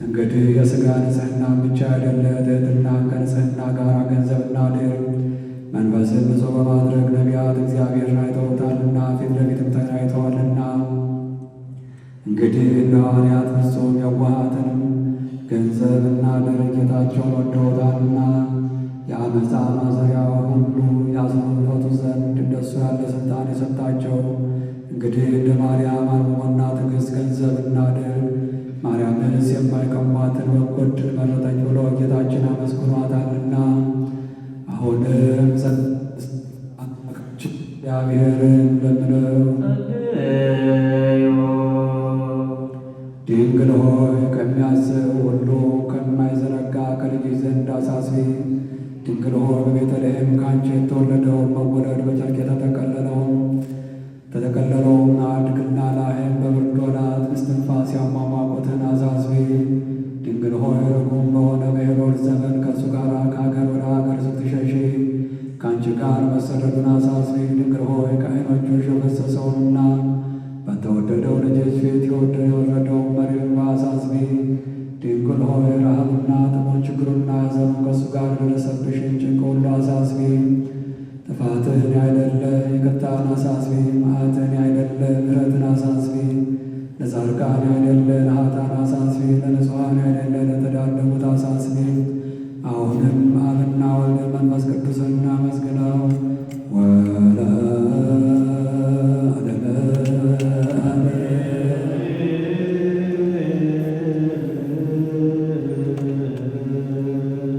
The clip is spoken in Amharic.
እንግዲህ የሥጋ ንጽሕናን ብቻ አይደለ ትሕትናን ከንጽሕና ጋር ገንዘብና ድር መንፈስን ንጹሕ በማድረግ ነቢያት እግዚአብሔርን አይተውታልና ፊት ለፊትም ተገናኝተዋልና። እንግዲህ እንደ ሐዋርያት ፍጹም የዋሃትንም ገንዘብና ድር ጌታቸውን ወደውታልና የዓመፃ ማሰሪያ ሁሉ ያስፈቱ ዘንድ እንደሱ ያለ ሥልጣን የሰጣቸው። እንግዲህ እንደ ማርያም አርምሞና ትዕግሥት ገንዘብና ድር ማርያምንስ የማይቀሟትን በጎ ዕድል መረጠች ብሎ ጌታችን አመስግኗታልና። አሁንም እግዚአብሔርን ለምነው። ጸልዩ። ድንግል ሆይ ከሚያስብ ሁሉ ከማይዘነጋ ከልጅሽ ዘንድ አሳስቢ። ድንግል ሆይ በቤተልሔም ከአንቺ የተወለደውን መወለድ በጨርቅ የተጠቀለለውን አድግና ላህም በብርድ ወራት እስትንፋስ ያሟሟቁትን አሳስቢ። ድንግል ሆይ ርጉም በሆነ በሄሮድስ ዘመን ከእርሱ ጋር ከአገር ወደ አገር ስትሸሺ ከአንቺ ጋር መሰደዱን አሳስቢ። ድንግል ሆይ ከዓይኖችሽ የፈሰሰውንና በተወደደው ልጅሽ ፊት የወረደውን መሪር እንባ አሳስቢ። ድንግል ሆይ ረሃብና ጥሙን ችግሩና ሐዘኑን ከእሱ ጋር የደረሰብሽን ጭንቅ ሁሉ አሳስቢ። ጥፋትን ያይደለ ይቅርታን አሳስቢ። መዓትን ያይደለ ምሕረትን አሳስቢ። ለጻድቃን ያይደለ ለኃጥአን አሳስቢ። ለንጹሐን ያይደለ ለተዳደሙት አሳስቢ። አሁንም አብና ወልድ መንፈስ ቅዱስን እናመስግን።